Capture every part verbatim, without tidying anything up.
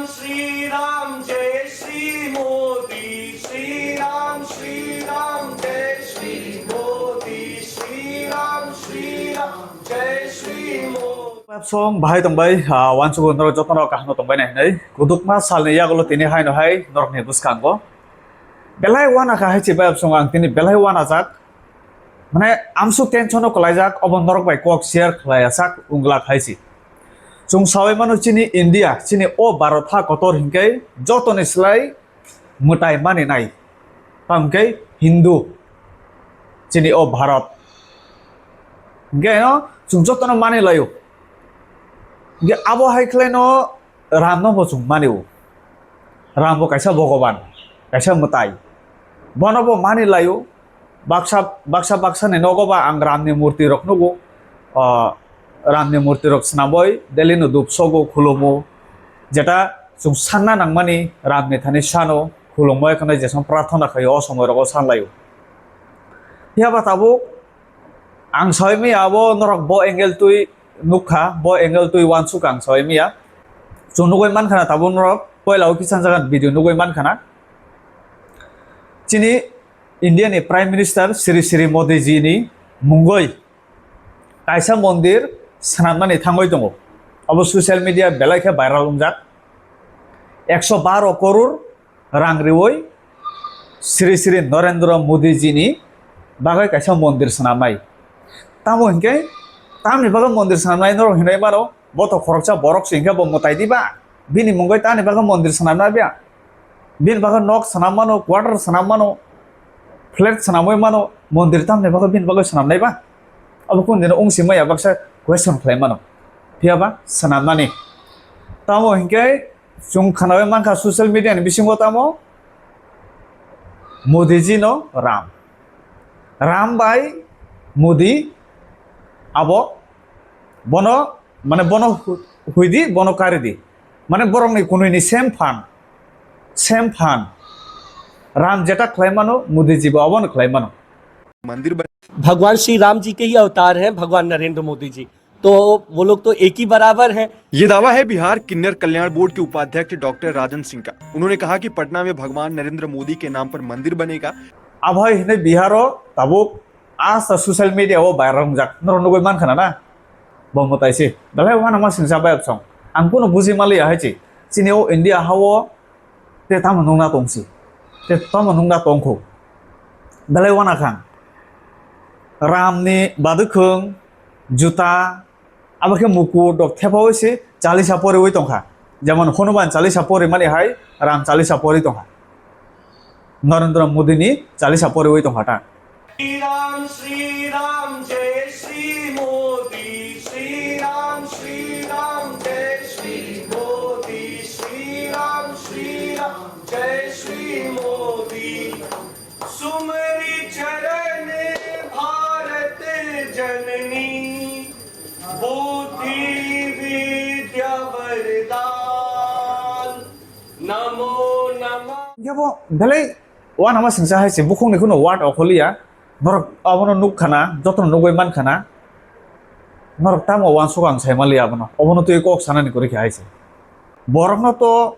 श्री राम जय श्री मोदी, श्री राम श्री राम जय श्री मोदी, श्री राम श्री राम जय श्री Modi. Song bahai tongbai, ah, wansugo norok jotono kaham tongbai nai hinwi. Kudukma salni yagulo tini haino hai norokni bwskango. Belai wana kha hai chibai song ang tini belai wana jak. Mane amsuk tension o kwlaijak, obo norok bai kok share khlai asak wng glak hai si. Chwng sawi mano chini India, chini o Bharat ha kotor hinkhe jotoni slai mwtai mani nai. Tamo hinkhe Hindu, chini o Bharat. Hinkhe no chwng jotono mani laio. Hinkhe abo hai khlai no Ram no bo chwng mani o. Ram bo kaisa Bhogoban, kaisa mwtai. Bono bo mani laio. Baksa, baksa, baksa ni nogo ba ang Ram ni murti rok nugo. O, Ram ni murti rok swnamwi daily no dup sogo, khulumo. Jeta chwng sanna nangmani Ram ni thani sano khulumwi khwnwi jesong prarthana khaio o somoi rogo san laio. Phiya ba tabuk ang sawi maya abo norok bo angle twi nukha, bo angle twi wansuk ang sawi maya. Chwng nugwi mankha na tabuk norok, poila o kisa jaga video nugwi mankha na. Chini India ni Prime Minister Shri Shri Modi ji ni mungwi kaisa mondir swnamnani thangwi tongo. Abo social media belai khe viral wngjak. Ekso baro koror rang riwi Shri Shri Narendra Modi ji ni bagwi kaisa mondir swnamnai. Tamo hinkhe tamni bagwi mondir swnamnai norok hinwi mano, bo to khoroksa borok se hinkhe bo mwtai diba? Bini mungwi tamni bagwi mondir swnamna biya? Bini bagwi nok swnam mano, quarter swnam mano, flat swnamwi mano, mondir tamni bagwi bini bagwi swnamnai ba? Abo kunu dino wng si maya baksa question khlai mano. Phiya ba swnamnani. Tamo hinkhe chwng khwnawi mankha social media ni bisingo tamo Modi ji no Ram. Ram bai Modi abo bono, mane bono hu-, huidi, bono karidi. Mane borokni kunui ni same phan. Same phan. Ram jeta khlai mano, Modi ji bo abono khlai mano. मंदिर बन- भगवान श्री राम जी के ही अवतार हैं भगवान नरेंद्र मोदी जी, तो वो लोग तो एक ही बराबर हैं। ये दावा है बिहार किन्नर कल्याण बोर्ड के उपाध्यक्ष डॉक्टर राजन सिंह का। उन्होंने कहा कि पटना में भगवान नरेंद्र मोदी के नाम पर मंदिर बनेगा। Abo hai hinwi Bihar o tabuk asta social media o viral wngjak, norok nugwi mankha na na? Bo mwtai se belai uanama singsa bai absong. Ang kunu buji maliya hai se. Chini o India ha o te tamo nungna tong si. Te tamo nungna tong kho. Belai uana khang. Ram ni badwkhwng, juta, abo khe mukur rok thepaui se chalisa poriwi tongkha. Jemon Hanuman chalisa porimani hai Ram chalisa pori tongkha. Narendra Modi ni chalisa poriwi tongkha ta. Shri राम श्री राम जय श्री मोदी, श्री राम श्री राम जय श्री मोदी, श्री राम श्री राम जय श्री मोदी। सुमरि चरण भारत जननी, बुद्धि विद्या वरदान, नमो नमः। Yabo belai uanama singsa hai se bukhukni kheno word okholiya. Norok abono nukkhana, jotono nugwi mankha na. Norok tamo uansuk ang saimaliya abono. Obono twi kok sanani kwrwi khe hai se. Borokno to,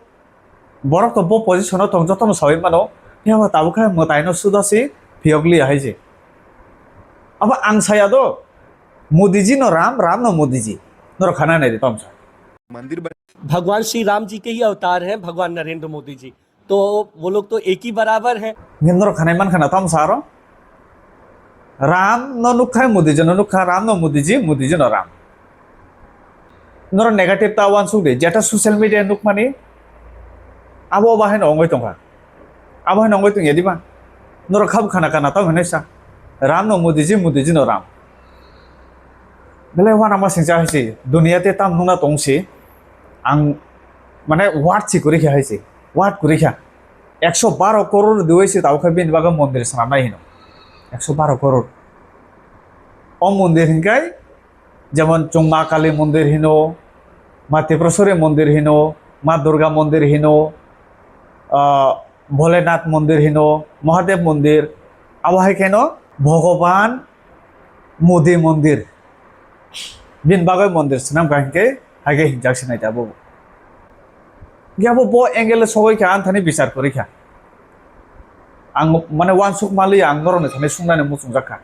borok to bo position o tong, jotono sawi mano. Phiya ba tabuk khe mwtaino suda se phiyok liya hai se. Abo ang saya do, Modi ji no Ram, Ram no Modi ji. Norok khana nai de tomsa. मंदिर बन- भगवान श्री राम जी के ही अवतार हैं भगवान नरेंद्र मोदी जी, तो वो लोग तो एक ही बराबर हैं। Norok khanai mankha na tomsa aro. Ram no nukha, Modi ji no nukha, Ram no Modi ji, Modi ji no Ram. Norok negative ta uansuk de, jeta social media nukmani abo bahai no ongoi tongkha. Abo hai no ongoi tongya diba? Norok khabo khana kana tamo hinwi sa. Ram no Modi ji, Modi ji no Ram. Belai uanama singsa hai se, duniya te tam nungna tong se. Ang mane word si kwrwi kha hai se. Word kwrwi kha. Ekso baro koror diwi se tabuk khe bini bagwi mondir swnamnai hino. Ekso baro koror. O mondir hinkai jemon chwng Ma Kali mondir hino, Ma Tripureshwari mondir hino, Ma Durga mondir hino, ah, Bholenath mondir hino, Mahadev mondir, abo hai kheno Bhogoban Modi mondir. Bini bagwi mondir swnam kha hinkhe hai khe hinjak sinai tabuk. Yabo bo angle sogwi kha, ang thani bichar kwrwi kha. Ang mane uansuk maliya, ang norokni thani sungnani muchungjak kha.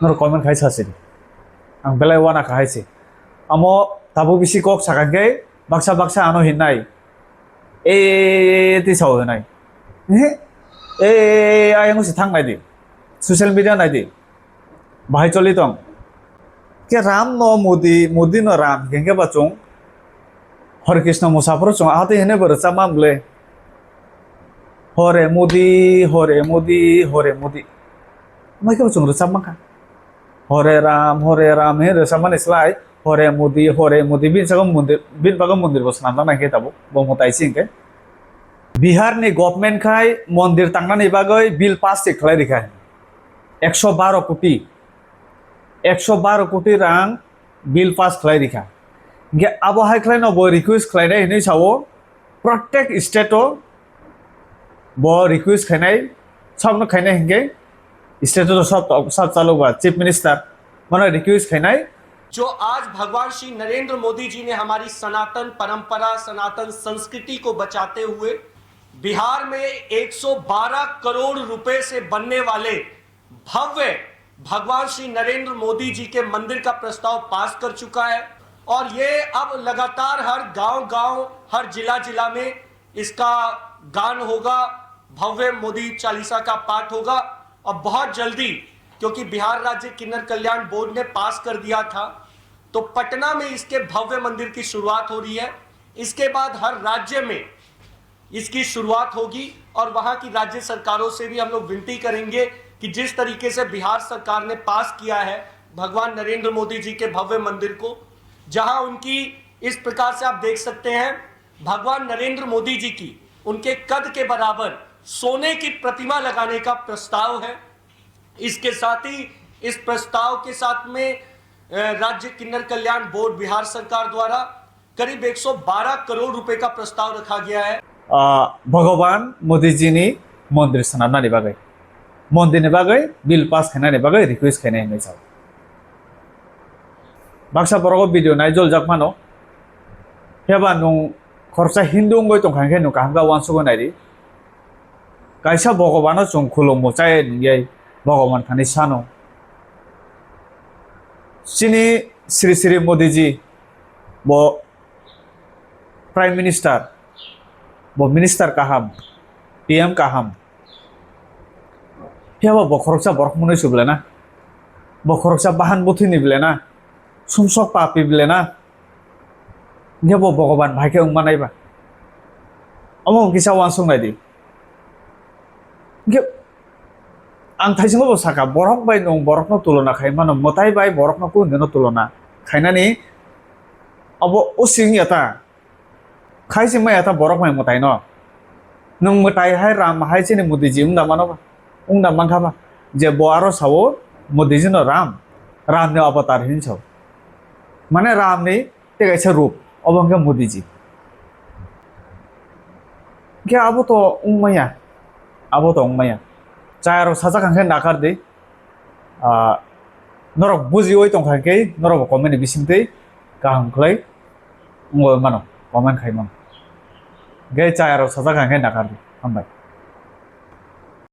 Norok comment khai sasi. Ang belai uana kha hai se. Amo tabuk bisi kok sakha khe baksa baksa ano hinai. E, e, e, e, twi sao hinai. Ehe. E, e, e, e, ayang se thang nai di. Social media nai di. Bahai choli tong. Ke Ram no Modi, Modi no Ram, hingke ba chung Hare Krishna Musafir chung ahati hene bo rwchap ma bwle. Hore Modi, Hore Modi, Hore Modi. Mai ke bo chung rwchap mankha. Hore Ram, Hore Ram he rwchap mani slai Hore Modi, Hore Modi bini sago mondir, bini bago mondir bo swnam jak nai khe tabuk bo mwtai se hingke. Bihar ni government khai mondir tangnani bagwi bill pass se khlai rikha. Ekso baro koti, ekso baro koti rang bill pass khlai rikha. Hingke abo hai khlai no bo request khlainai hinui sao, protect state o bo request khainai, sabno khainai hingke state o sab, sab chalok ba chief minister mano request khainai. जो आज भगवान श्री नरेंद्र मोदी जी ने हमारी सनातन परंपरा, सनातन संस्कृति को बचाते हुए बिहार में एक सौ बारह करोड़ रुपए से बनने वाले भव्य भगवान श्री नरेंद्र मोदी जी के मंदिर का प्रस्ताव पास कर चुका है और ये अब लगातार हर गांव-गांव, हर जिला-जिला में इसका गान होगा, भव्य मोदी चालीसा का पाठ होगा और बहुत जल्दी, क्योंकि बिहार राज्य किन्नर कल्याण बोर्ड ने पास कर दिया था, तो पटना में इसके भव्य मंदिर की शुरुआत हो रही है। इसके बाद हर राज्य में इसकी शुरुआत होगी और वहां की राज्य सरकारों से भी हम लोग विनती करेंगे कि जिस तरीके से बिहार सरकार ने पास किया है भगवान नरेंद्र मोदी जी के भव्य मंदिर को, जहां उनकी, इस प्रकार से आप देख सकते हैं, भगवान नरेंद्र मोदी जी की उनके कद के बराबर सोने की प्रतिमा लगाने का प्रस्ताव है। इसके साथ ही इस प्रस्ताव के साथ में, अ, राज्य किन्नर कल्याण बोर्ड बिहार सरकार द्वारा करीब एक सौ बारह करोड़ रुपए का प्रस्ताव रखा गया है। Ah, Bhagavan Modi ji ni mondir swnamnani bagwi, mondir ni bagwi bill pass khainani bagwi request khainai hinwi sao. Baksa borok o video nai joljak mano. Phiaba nwng khoroksa Hindu wngwi tongkha hinkhe nwng kaham khe uansugwi nai di. Kaisa Bhagabano chwng khulummo chaya nungyai Bhagaban thani sano. Chini Sri Sri Modi ji bo Prime Minister, bo Minister kaham, P M kaham. Phiya bo, bo khoroksa borok mwnwi su bwle na? Bo khoroksa bahan bwthwini bwle na? Sumsok papi bwle na? Hinkhe bo Bhagaban bai khe wng manai ba? Omo kisa uansuk nai di. Hinkhe ang thaisingo bo sakha, borok bai nwng borokno tulona khai mano, mwtai bai borokno kunu dino tulona khainani obo usi wngya ta? Khai se maya ta borok mai mwtai no. Nwng mwtai hai Ram hai chini Modi ji wngda mano ba? Wngda mankha ba? Je bo aro sao Modi ji no Ram, Ram ni avatar hin sao. Mane Ram ni tei kaisa rup, obo hwnkhe Modi ji. Khe abo to wngmaya, abo to wngmaya. Chaya rok sajak hwnkhe nakar di. Ah, norok bujiwi tongkha khe norok bo comment ni bisingtwi kaham khlai wngwi mano, comment khai mano. Hwnkhe chaya rok sajak hwnkhe nakar di. Hambai.